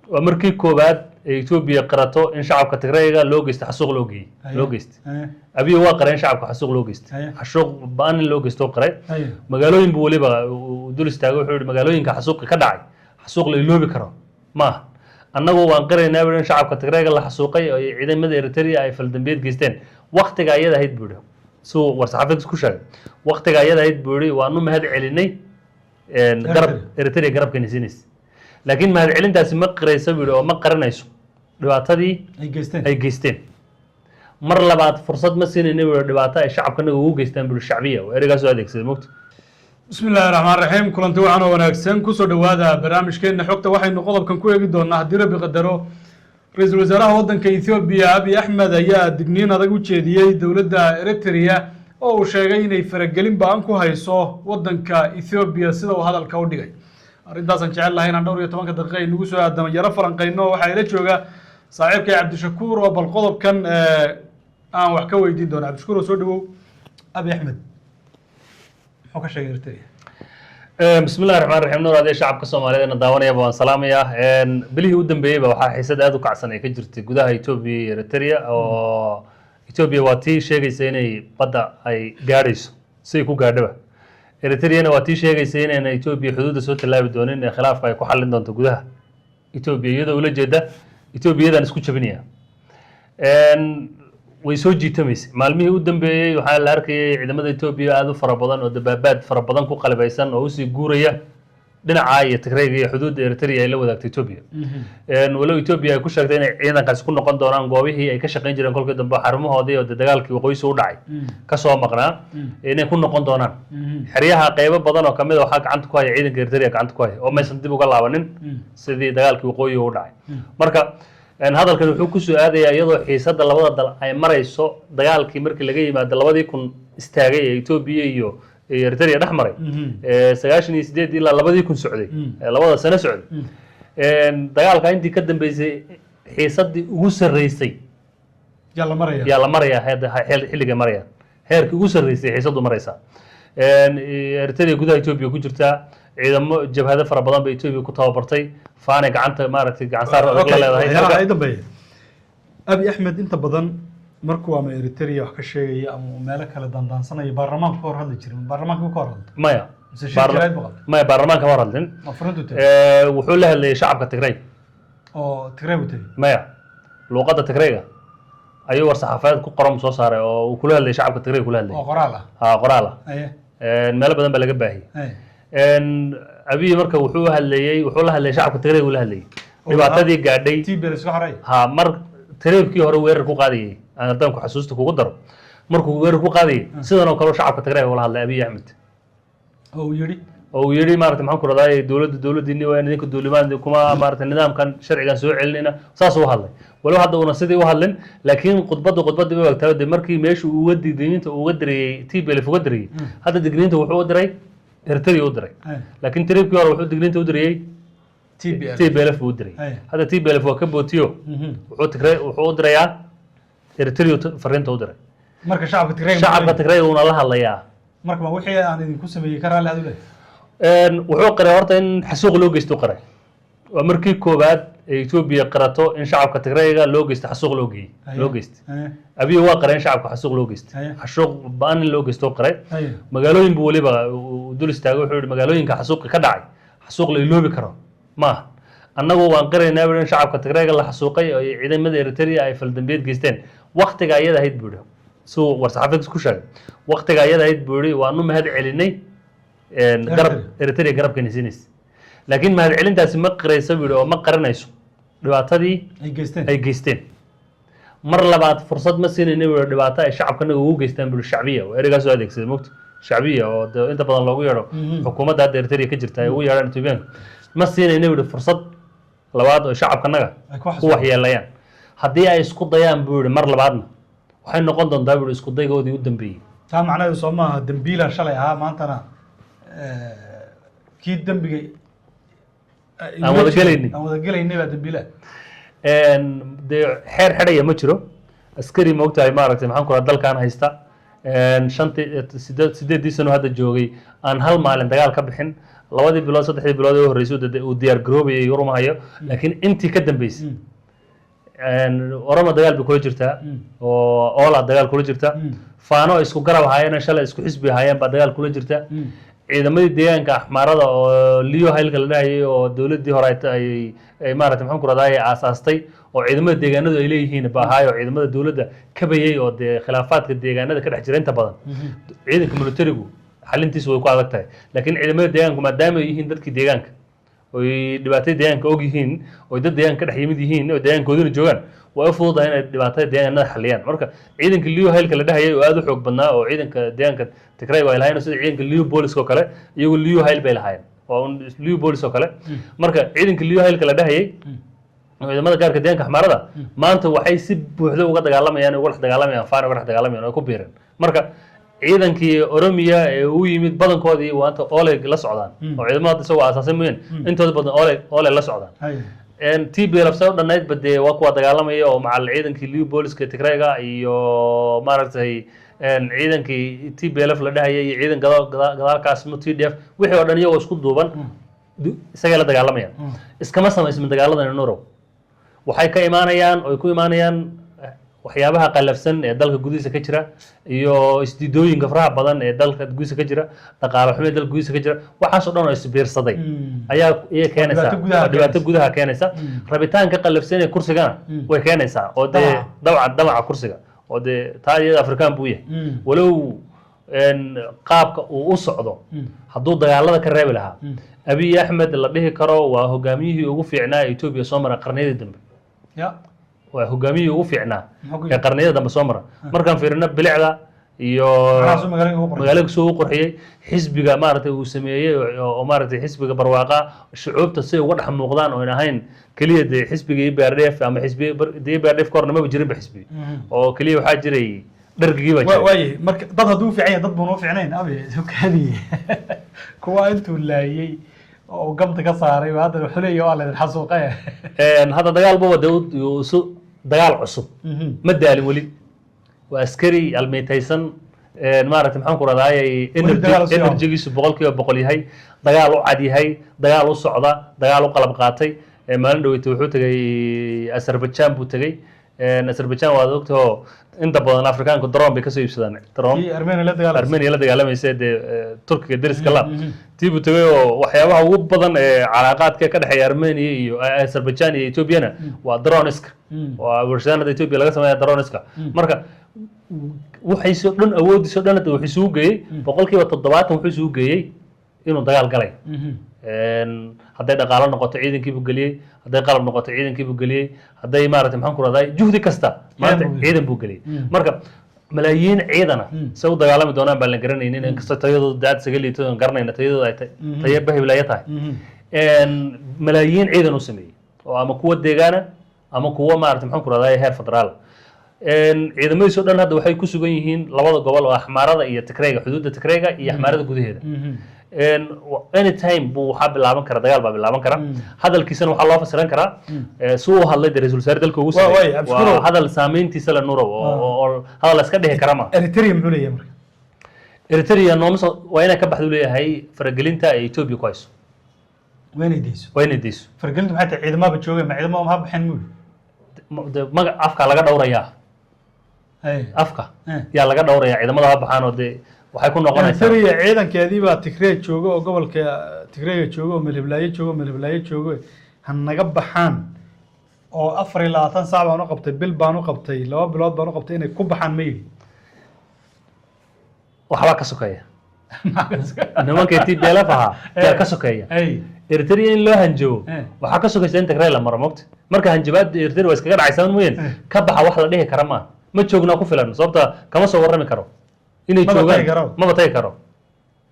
Waa markii koowaad ee Etoobiya qirato in shacabka Tigrayga loo geystay xasuuq loo geeyey loo geystay. Abiy waa qaray in shacabka xasuuq loo geystay, xasuuq ba-an in loo geysto qaray. Magaalooyin buu weliba uu dul istaagay. Wuxuu yihi magaalooyinka xasuuqi ka dhacay xasuuq la iloobi karo maaha, annagu waan qiraynaa buu yihi in shacabka Tigrayga la xasuuqay oo ciidamada Eritrea ay faldambiyeed geysteen. Waktiga ayada ahayd buu yihi, siduu war-saxaafadeed ku sheegay, waktiga ayada ahayd buu yihi waanu mahad celinay garab Eritrea garabkayna siinaysa, laakiin mahad celintaasi ma qirayso buu yihi oo ma qarinayso dhibaatadii ay geysteen. Ay geysteen. Mar labaad fursad ma siinayna buu yihi dhibaato ay shacabkanaga ugu geystaan buu yihi. Shacbiya oo ereygaas u adeegsaday mogta. Bismi illaahi raxmaan raxiim. Kulanti waxaan oo wanaagsan, kusoo dhowaada barnaamijkeenna xogta. Waxaynu qodobkan ku eegi doonaa, haddii Rabbi qadaro, ra-iisul wasaaraha waddanka Ethoobiya Abiy Axmed ayaa digniin adag u jeediyey dowladda Eritrea oo uu sheegay inay faragelin ba-an ku hayso waddanka Ethoobiya, sida uu hadalka u dhigay. Arrintaasaan jecel lahay inaan dhowr iyo tobanka daqiiqa ay nagu soo aadama yaro falanqayno. Waxaa ila jooga saaxiibkay Cabdishakuur oo bal qodobkan aan wax ka weydiin doono. Cabdishakuur oo soo dhawow. Abiy Axmed muxuu ka sheegay Eritrea? Bismi illahi raxmaan raxiim. Nuur, adee shacabka Soomaaliyeed na daawanayaba waan salaamayaa. Bilihii u dambeeyeyba waxaa xiisad aad u kacsan ay ka jirtay gudaha Etoobiya iyo Eritrea, oo Etoobiya waa tii sheegaysa inay badda ay gaadhayso siay ku gaadhaba, Eritreana waa tii sheegaysa inayna Etoobiya xuduudda soo tallaabi doonin ee khilaafka ay ku xallin doonto gudaha Etoobiya, iyadoo ula jeeda Etoobiyadan isku jabinaya. Way soo jiitamaysay. Maalmihii u dambeeyey waxaa la arkayay ciidamada Etoobiya aada u fara badan oo dabaabaad fara badan ku qalabaysan oo usii guuraya dhinaca iyo Tigrayga iyo xuduudda Eritrea ay la wadaagto Etoobiya, walow Etoobiya ay ku sheegtay inay ciidankaasi ku noqon doonaan goobihii ay ka shaqayn jireen kolkii dambe, xarumahoodii oo dee dagaalkii waqooyisu u dhacay kasoo maqnaa inay ku noqon doonaan. Xeryaha qeybo badan oo kamid a waxaa gacanta ku haya ciidanka Eritrea gacanta ku haya oo maysan dib uga laabanin sidii dagaalkii waqooyiga u dhacay. Marka hadalkan wuxuu ku soo aadayaa iyadoo xiisadda labada dal ay marayso dagaalkii markii laga yimaado 2000 istaagay ee Etoobiya iyo Eritrea dhex maray, 98 ilaa 2000 socday, labada sano socday. Dagaalka intii ka dambeysay xiisaddii ugu sarreysay yaa la maraya. Yaa la marayaa xilligay marayaan heerkii ugu sarreysay xiisaddu maraysaa. Eritrea gudaha Etoobiya ku jirtaa, ciidamo jabhado fara badan bay Etoobiya ku tababartay, faanay gacanta maaragtay gacan saar adag la leedahay. Waxyaalaha ay dambeeya, Abi Axmed inta badan markuu ama Eritrea wax ka sheegaya ama uu meelo kale dandaansanaya baarlamaanka ka hor hadli jiray. Baarlamaanka ka hor hadlay Maya. mise shir jaraa'id buu qabtay? Maya, baarlamaanka ma hor hadlin. Ma furintu tegey? Wuxuu la hadlayay shacabka Tigray. Oo Tigray buu tegey? Maya, luuqadda Tigrayga ayuu war saxaafadeed ku qoran soo saaray oo uu kula hadlayay shacabka Tigray kula hadlayay. Oo qoraal ah? Ha, qoraal ah. Meelo badan baa laga baahiyey. Abiy marka wuxuu hadlayey, wuxuu la hadlayay shacabka Tigray uu la hadlayay dhibaatadii gaadhay. TPLF isku xoray. Ha, mar tareebkii hore weerar ku qaadayay aan haddaan ku xasuusta kugu daro, markuu weerar ku qaadayay sidan oo kale shacabka Tigray ula hadlay Abiy Axmed. Oo uu yidhi? Oo uu yidhi maarata maxaan ku rahdaay dowladda dowladdiini waa in idinka duulimaan kuma maarata nidaamkan sharcigan soo celinayna, saas u hadlay. Walow hadda una sidii u hadlin, laakiin khudbadda khudbaddii bay wagtaa de markii meeshu uga digniinta uga dirayey TPLF uga dirayey, hadda digniinta wuxuu u diray Eritrea u diray, laakiin tribkii hore wuxuu digniinta u dirayey TPL. TPLF buu u diray. Hadda TPLF waa ka bootiyo, wuxuu Tigray wuxuu u dirayaa Eritrea fariinta u diray. Marka shacabka Tigray Shacabka Tigray uuna la hadlayaa. Marka ma wixii aan idinku sameeyey ka raalli hadu leh? Wuxuu qiray horta in xasuuq loo geysto qiray. Waa markii koowaad ee Etoobiya qirato in shacabka Tigrayga loo geysto xasuuq loo geeyey loo geystay. Abiy waa qiray in shacabka xasuuq loo geystay, xasuuq ba-an in loo geysto qiray. Magaalooyin buu weliba uu dul istaagay. Wuxuu yihi magaalooyinka xasuuqi ka dhacay xasuuq la iloobi karo maaha, annagu waan qiraynaa buu in shacabka Tigrayga la xasuuqay oo ciidamada Eritrea ay faldambiyeed geysteen. Waktiga ayada ahayd buu yihi, siduu war-saxaafadeed ku sheegay, waktiga ayada ahayd buu yihi waanu mahad celinay garab Eritrea garabkayna siinaysa, laakiin mahad celintaasi ma qirayso buu yihi oo ma qarinayso dhibaatadii ay geysteen. Ay geysteen. Mar labaad fursad ma siinayna buu yihi dhibaato ay shacabkanaga ugu geystaan buu yihi. Shacbiya oo ereygaas u adeegsaday mogta, shacbiya oo de inta badan loogu yeedho xukuumadda hadda Eritrea ka jirta ay ugu yeedhaan Etoobiyaanka, ma siinayna buu yihi fursad labaad oo shacabkanaga ay ku ku waxyeelayaan. Haddii ay isku dayaan buu yihi mar labaadna waxay noqon doontaa buu yihi isku daygoodii u dambeeyey. Taa macnaheedu soo maaha dembiila shalay ahaa maantana kii dembiga aan wada gelaynay. Aan wada gelaynay baa dembiila. Dee xeer xidhaya ma jiro. Askari ma ogtahay maaragtay maxaan ku rahaa dalkan haysta shantii sideed sideeddii sano hadda joogay aan hal maalin dagaal ka bixin, 2dii bilood, 3dii bilood ee u horreysay uu diyaar garoobayay Oromo hayo, laakiin intii ka dambeysay Oromo dagaal bay kula jirtaa oo Oola dagaal kula jirta. Faano isku garab ahaayeen, shalay isku xisbi ahaayeen baa dagaal kula jirta. Ciidamadii deegaanka Axmaarada oo Liyu Haylka la dhahayay oo dowladdii hore ay maaragtay, maxaan ku rahdaa, ay aasaastay oo ciidamada deegaanadu ay leeyihiin ba ahaay oo ciidamada dowladda kabayay oo dee khilaafaadka deegaanada ka dhex jira inta badan ciidanka militarigu xalintiisu way ku adag tahay, laakiin ciidamada deegaanku maadaama ay yihiin dadkii deegaanka oy dhibaatada deegaanka og yihiin, oy dad deegaanka ka dhex yimid yihiin oo deegaankoodina joogaan, way u fududahay inay dhibaatada deegaanada xaliyaan. Marka ciidanka Liyu Haylka la dhahayay oo aad u xoog badnaa oo ciidanka deegaanka Tigray ay lahaayeen, sida ciidanka Liyu Booliska oo kale, iyagu Liyu Hayl bay lahaayeen, waa un Liyu Boolis oo kale. Marka ciidanka Liyu Haylka la dhahayay oo ciidamada gaarka deegaanka Axmaarada maanta waxay si buuxda uga dagaalamayaan, uga dhex dagaalamayaan Faano, uga dhex dagaalamayaan oo ay ku biireen. Marka ciidankii Oromiya ee u yimid badankoodii waanta Oleg la socdaan oo ciidamada hadda isagoo aasaasay mooyeen intooda badan Oleg la socdaan. TPLF sa u dhannaydba dee waa kuwa dagaalamaya oo macal ciidankii Liyu Booliska Tigrayga iyo maaragtay ciidankii TPLF la dhahayay iyo ciidan gadaalkaasmo TDF, wixii oo dhan iyagoo isku duuban isagay la dagaalamayaan. Iskama samaysmin dagaaladan, Nurow. Waxay ka imaanayaan oy ku imaanayaan waxyaabaha qallafsan ee dalka gudihiisa ka jira iyo isdiidooyinka faraha badan ee dalka gudihiisa ka jira, dhaqaale xumo ee dalka gudihiisa ka jira, waxaasoo dhan oo isbiirsaday ayaa iya keenaysa. Dhibaato gudaha waa dhibaato keenaysa. Gudaha keenaysa, rabitaanka qallafsan ee kursigana way keenaysaa oo dee Damaca. damaca kursiga oo dee taa iyada Afrikaan buu yahay. Walow qaabka uu u socdo hadduu dagaalada ka reebi lahaa, Abiy Axmed la dhihi karo waa hogaamiyihii ugu fiicnaa ee Etoobiya soo mara qarniyadii dambe. Waa hogaamiyihii ugu fiicnaa Muxuu ku ee qarniyada dambe soo mara markaan fiirino bilicda iyo Macnaha suu magaalada ugu qurxiyay. Magaalada soo u qurxiyey, xisbiga maaragtay uu sameeyey oo maaragtay xisbiga barwaaqa shucuubta si uga dhex muuqdaan oo ahayn keliya dee xisbiga EPRDF ama xisbi dee EPRDF ka horna maba jirinba xisbi oo keliya waxaa jiray dhargigii baa jiray. Waaye marka dad hadduu u fiican yahay, dad buuna u fiicnayn abi kaadiye kuwa intuu laayey oo gamta ka saaray ba haddana wuxuu leeyahay waa laydin xasuuqee. Hadda dagaal baba dee isu dagaal cusub ma daalin weli, waa askari almeytaysan, maaragtay, maxaan ku rahdaayay, Weli dagaal u sii wado. Energygiisu 100% yahay, dagaal u cad yahay, dagaal u socda, dagaal u qalab qaatay. Maalin dhaweyta wuxuu tegey Azerbaijan buu tegey. Azerbaijan waad ogtahoo inta badan Afrikaanku drone bay kasoo iibsadaan, drone. Kii Armenia la dagaalamay. Armenia la dagaalamaysa dee Turkiga deriska la tii buu tegey oo waxyaabaha ugu badan ee calaaqaadka ka dhexeeya Armenia iyo Azerbaijan iyo Ethiopiana waa droneska, waa warshadanada Ethiopia laga sameeya droneska. Marka waxaysoo dhan, awoodiisoo dhan hadda wuxuu isugu geeyey, 70% wuxuu isugu geeyey inuu dagaal galay. Hadday dhaqaalo noqoto ciidankiibuu geliyey, hadday qalab noqoto ciidankiibuu geliyey, hadday maaragtay, maxaan ku rahday, juhdi kasta maanta buu geliyey. Ciidan buu geliyey. Marka malaayiin ciidana say u dagaalami doonaan baan la garanaynin, inkastoo tayadooda daad isaga liito oon garanayna tayadooda ay tayo bahiblaya tahay. Malaayiin ciidan u sameeyey oo ama kuwa deegaana ama kuwa maaragtay, maxaan ku rahday, heer federaal. Ciidamadiisoo dhan hadda waxay ku sugan yihiin labada gobol oo Axmaarada iyo Tigrayga, xuduudda Tigrayga iyo Axmaarada gudaheeda. Anytime buu waxaa bilaaban kara dagaal baa bilaaban kara. Hadalkiisana waxaa loo fasiran karaa si uu hadlay dee ra-iisul wasaare dalka ugu Waay, sameeyey. Cabdishakuur. Waa hadal saameyntiisa la Nurow oo hadal la iska dhihi kara ma. Eritrea muxuu leeyahay marka? Eritrea nooma soo waa inay ka baxdu leeyahay faragelinta ay Ethiopia ku hayso. Waa inay deyso. Waa inay deyso. Faragelintu maxay tahay? Ciidamaba joogay, ma ciidamada ma baxeen muuli? Dee magac afka laga dhowrayaa. Afka yaa laga dhowrayaa, ciidamada ha baxaan oo dee waxay ku noqonaysaa Eritrea ciidankeedii baa Tigray jooga oo gobolka Tigrayga jooga oo Melhiblaayo jooga oo Melhiblaayo joogo, ha naga baxaan oo 24 saac baan u qabtay, bil baan u qabtay, 2 bilood baan u qabtay inay ku baxaan, ma yidhi? Waxbaa ka sokeeya, nimankii TPLF ahaa yaa ka sokeeya. Eritrea in loo hanjabo waxaa ka sokaysa in Tigray la maro mogta. Marka hanjabaad Eritrea waa iskaga dhacaysaa mooyeen, ka baxa wax la dhihi kara maaha. Ma joognaa ku filan, sababta kama soo warrami karo inay Maba joogaan. tagi karo. Maba tagi karo.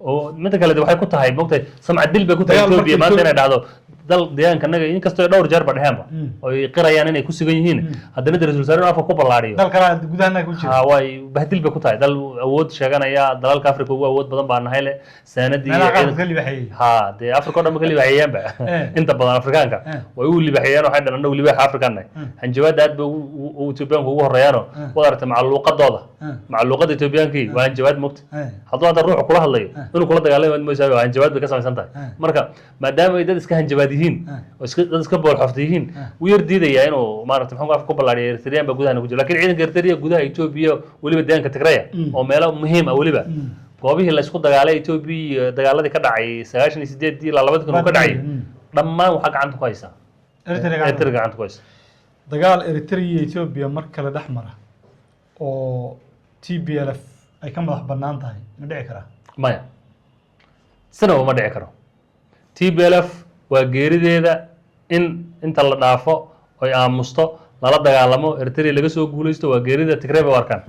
Oo midda kale de waxay ku tahay mogtahay samcad dil bay ku tahay Dagaal Ethiopia marka maanta inay dhacdo. Dal deegaankanaga, inkastoo dhowr jeerba dheheenba oy qirayaan inay ku sugan yihiin, haddana de ra-iisul wasaare afka ku ballaariyo. Dal kale gudahana ku jira. Ha, way bahdil bay ku tahay dal awood sheeganaya. Dalalka Africa ugu awood badan baa nahay le saanadii Meelaha qaarkood ka libaxeeyey. Ha, dee Africa o dhan ba ka libaxeeyaanba. Inta badan Afrikaanka way u libaxeeyaan. Waxay dhan, annagu libaaxa Afrikaan nahay. Hanjabaadda aad bay Etoobiyaanku ugu horeeyaano. Waad aragtay macaluuqadooda. Macaluuqada Etoobiyaankii waa hanjabaad, mogta. Hadduu hadda ruuxu kula hadlayo inuu kula dagaalamayo mooysaa, waa hanjabaad bay ka samaysan tahay. Marka maadaama ay dad iska hanjabaad yihiin oo iska dad iska boolxofta yihiin, wuu yar diidayaa inuu, maaragtay, maxaa afka ku ballaariya Eritrean baa gudaha ku jira. Lakin ciidanka Eritrea gudaha Etoobiya, weliba deegaanka Tigraya oo meelo muhiim ah, weliba goobihii la isku dagaalay Etoobiya iyo dagaaladii ka dhacay 98-dii ilaa 2000 uu ka dhacay, dhammaan waxaa gacanta ku haysaa Eritrea. Eritrea gacanta ku haysa. Dagaal Eritrea iyo Ethiopia mar kale dhex mara oo TPLF ay ka madax bannaan tahay ma dhici karaa? Maya, sinaba ma dhici karo. TPLF waa geerideeda in inta la dhaafo oy aamusto, lala dagaalamo Eritrea, laga soo guuleysto. Waa geerida Tigray bay u arkaan.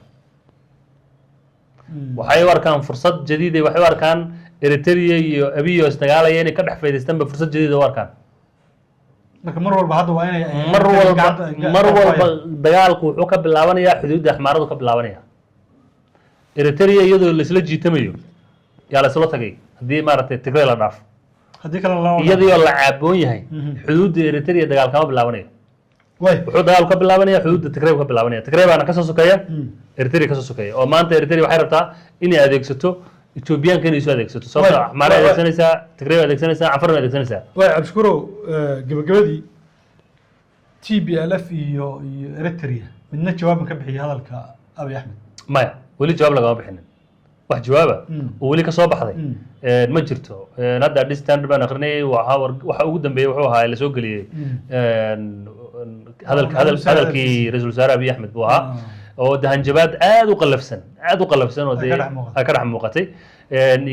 Waxay u arkaan fursad jadiida. Waxay u arkaan Eritrea iyo Abiy oo isdagaalaya inay ka dhex faydaystaan bay fursad jadiida u arkaan. Marka mar walba hadda waa inay Mar walba, mar walba dagaalku wuxuu ka bilaabanayaa xuduudda Axmaaradu ka bilaabanaya. Eritrea iyadoo laisla jiitamayo yaa laisla tagay haddii, maaragtay, Tigray la dhaafo. Haddii kale lama Iyadoo la caaboon yahay, xuduudda Eritrea dagaal kama bilaabanayo. Way Wuxuu dagaal ka bilaabanaya xuduudda Tigray ka bilaabanaya. Tigray baana kasoo sokeeya, Eritrea kasoo sokeeya, oo maanta Eritrea waxay rabtaa inay adeegsato Etoobiyaanka, inay isu adeegsato, sababtoo Axmaara adeegsanaysaa, Tigray adeegsanaysaa, Canfarna adeegsanaysaa. Way Cabdishakuurow, gabagabadii, TPLF iyo Eritrea midna jawaab ma ka bixiyay hadalka Abiy Axmed? Maya, weli jawaab lagama bixinin. Wax jawaaba oo weli ka soo baxday ma jirto. Hadda Addis Standard baan akrinayay. Waxa ugu dambeeyey wuxuu ahaa lasoo geliyey hadalka hadal hadalkii ra-iisul wasaare Abiy Axmed buu ahaa, oo de hanjabaad aad u qallafsan, aad u qallafsan, oo ay dee ka dhex muuqatay. Ay ka dhex muuqatay.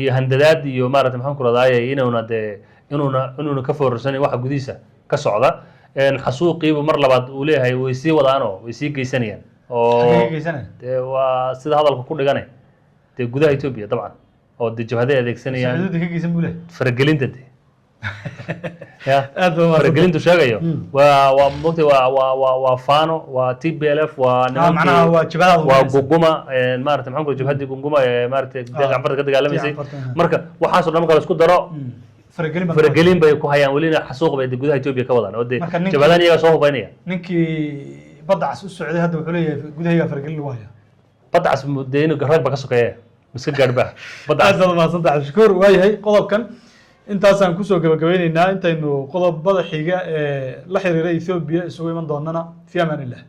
Iyo handadaad iyo, maaragtay, maxaan ku radaaye, inuuna dee inuuna ka foorarsanin waxa gudihiisa ka socda. Xasuuqiibu mar labaad uu leeyahay way sii wadaanoo way sii geysanayaan oo Xagee ka geysanaya? Dee waa sida hadalka ku dhigane, dee gudaha Etoobiya dabcan, oo dee jabhaday adeegsanayaan. Xuduudda ka geysan buu leeyahay. Faragelinta de ya Aad baa mahadsan. Faragelintu sheegayo waa mogtay, waa Fano, waa TPLF, waa Macnaha waa jabhadaha. Waa Guguma, maarata, maxaan ku jabhaddii Gunguma ee, maaragtay, deeqa Canfarta ka dagaalamaysay. Canfarta, ah. Marka waxaasoo dhan marka la isku daro, Faragelin baa faragelin bay ku hayaan. Welina xasuuq bay de gudaha Etoobiya ka wadaan oo dee Marka jabhadahan iyagaa soo hubaynaya. Ninkii badda cas u socday hadda wuxuu leeyahay gudahaygaa faragelin lagu hayaa. Badda cas dee inuu rag ba ka sokeeya miska gaadhba badda Aad cas. baad mahadsantahay, Cabdishakuur. Waayahay, qodobkan intaasaan kusoo gabagabeyneynaa. Intaynu qodobada xiga ee la xiriira Ethiopia isugu iman doonana, fi amaan illah.